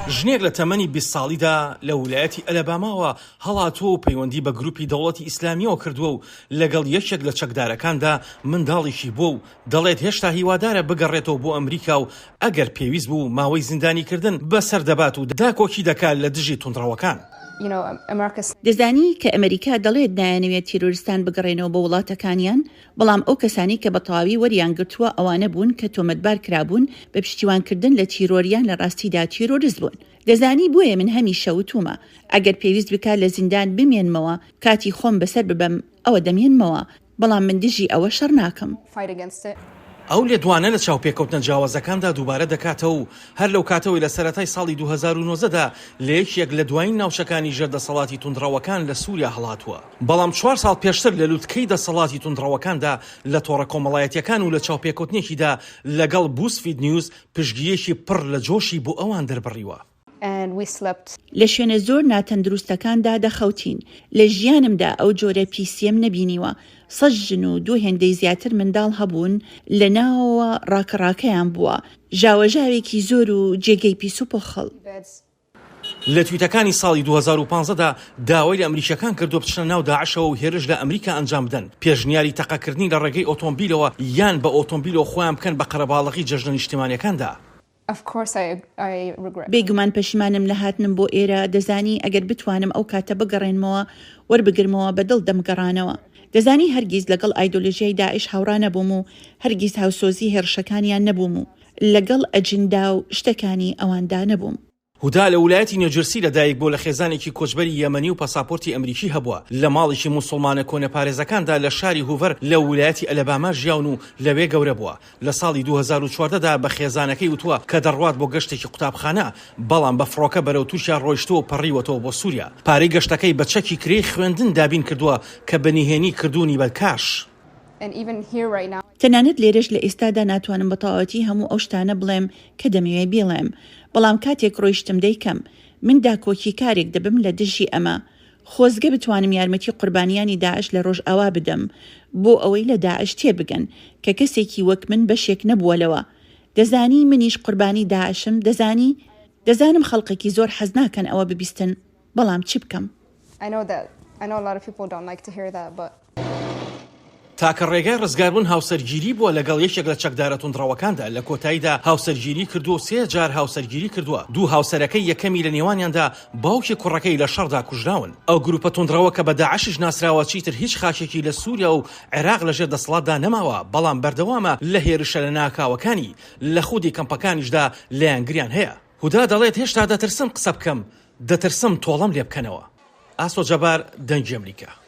ژنێک لە تەمەنی 20 ساڵیدا لە ولایەتی ئەلەباماوە هەڵاتووە و پەیوەندی بە گروپی دەوڵەتی ئیسلامییەوە کردووە و لەگەڵ یەکێک لە چەکدارەکاندا منداڵیشی بووە و دەڵێت هێشتا هیوادارە بگەڕێتەوە بۆ ئەمریکا و ئەگەر پێویست بوو ماوەی زیندانیکردن بەسەر دەبات و داکۆکی دەکات لە دژی توندڕەوەکان. دەزانی کە ئەمریکا دەڵێت نایانەوێت تیرۆرستان بگەڕێنەوە بۆ وڵاتەکانیان، بەڵام ئەو کەسانەی کە بە تەواوی وەریان گرتووە ئەوانە بوون کە تۆمەتبار کرابوون بە پشتیوانکردن لە تیرۆر یان لە ڕاستیدا تیرۆرست بوون. دەزانی بۆیە من هەمیشە وتوومە ئەگەر پێویست بکات لە زیندان بمێنمەوە کاتی خۆم بەسەر ببەم ئەوە دەمێنمەوە، بەڵام من دژی ئەوە شەڕ ناکەم. ئەو لێدوانە لە چاوپێکەوتنە جیاوازەکاندا دووبارە دەکاتەوە و هەر لەو کاتەوەی لە سەرەتای ساڵی 2019 دا لە یەکێک لە دوایین ناوچەکانی ژێر دەسەڵاتی توندڕەوەکان لە سووریا هەڵاتووە. بەڵام چوار ساڵ پێشتر لە لوتکەی دەسەڵاتی توندڕەوەکاندا لە تۆڕە کۆمەڵایەتییەکان و لە چاوپێکەوتنێکیدا لەگەڵ بوزفید نیوز پشتگیرییەکی پڕ لە جۆشی بۆ ئەوان دەربڕیوە. لە شوێنە زۆر ناتەندروستەکاندا دەخەوتین، لە ژیانمدا ئەو جۆرە پیسییەم نەبینیوە، سەت ژن و دوو هێندەی زیاتر منداڵ هەبوون، لە ناوەوە ڕاکەڕاکەیان بووە، ژاوەژاوێکی زۆر و جێگەی پیس و پۆخڵ. لە تویتەکانی ساڵی 2015 دا داوای لە ئەمریکییەکان کردووە بچنە ناو داعشەوە و هێرش لە ئەمریکا ئەنجام بدەن، پێشنیاری تەقەکردنی لە ڕێگەی ئۆتۆمبیلەوە یان بە ئۆتۆمبیلەوە خۆیان بکەن بە قەرەباڵغی جەژنە نیشتیمانییەکاندا. بێگومان پەشیمانم لە هاتنم بۆ ئێرە، دەزانی ئەگەر بتوانم ئەو کاتە بگەڕێنمەوە وەربگرمەوە بە دڵ دەمگەڕانەوە. دەزانی هەرگیز لەگەڵ ئایدۆلۆژیای داعش هاوڕا نەبووم و هەرگیز هاوسۆزی هێڕشەکانیان نەبووم و لەگەڵ ئەجندا و شتەکانی ئەواندا نەبووم. هودا لە ولایەتی نیوجرسی لەدایک بووە لە خێزانێکی کۆچبەری یەمەنی و پاساپۆرتی ئەمریکی هەبووە، لە ماڵێکی موسوڵمانە کۆنەپارێزەکاندا لە شاری هوڤەر لە ولایەتی ئەلەباما ژیاون و لەوێ گەورە بووە. لە ساڵی 2014 دا بە خێزانەکەی وتووە کە دەڕوات بۆ گەشتێکی قوتابخانە، بەڵام بە فڕۆکە بەرەو تورکیا ڕۆیشتووە و پەڕیوەتەوە بۆ سوریا. پارەی گەشتەکەی بە چەکی کرێی خوێندن دابین کردووە کە بە نهێنی کردوونی بە کاش. تەنانەت لێرەش لە ئێستادا ناتوانم بە تەواوەتی هەموو ئەو شتانە بڵێم کە دەمەوێ بیڵێم، بەڵام کاتێک ڕۆیشتم دەیکەم. من داکۆکیکارێک دەبم لە دژی ئەمە. خۆزگە بتوانم یارمەتی قوربانیانی داعش لە ڕۆژئاوا بدەم بۆ ئەوەی لە داعش تێبگەن کە کەسێکی وەک من بەشێک نەبووە لەوە. دەزانی منیش قوربانی داعشم، دەزانی؟ دەزانم خەڵقێکی زۆر حەز ناکەن ئەوە ببیستن، بەڵام چی بکەم؟ تاکە ڕێگای ڕزگاربوون هاوسەرگیری بووە لەگەڵ یەکێک لە چەکدارە توندڕەوەکاندا، لە کۆتاییدا هاوسەرگیری کردووە و سێ جار هاوسەرگیری کردووە، دوو هاوسەرەکەی یەکەمی لە نێوانیاندا باوکی کوڕەکەی لە شەڕدا کوژراون. ئەو گروپە توندڕەوە کە بە داعشیش ناسراوە چیتر هیچ خاکێکی لە سوریا و عێراق لەژێر دەسەڵاتدا نەماوە، بەڵام بەردەوامە لە هێرشە لەناکاوەکانی، لە خودی کەمپەکانیشدا لایەنگریان هەیە. هودا دەڵێت هێشتا دەترسم قسە بکەم، دەترسم تۆڵەم لێبکەنەوە. ئاسۆ جەبار، دەنگی ئەمریکا.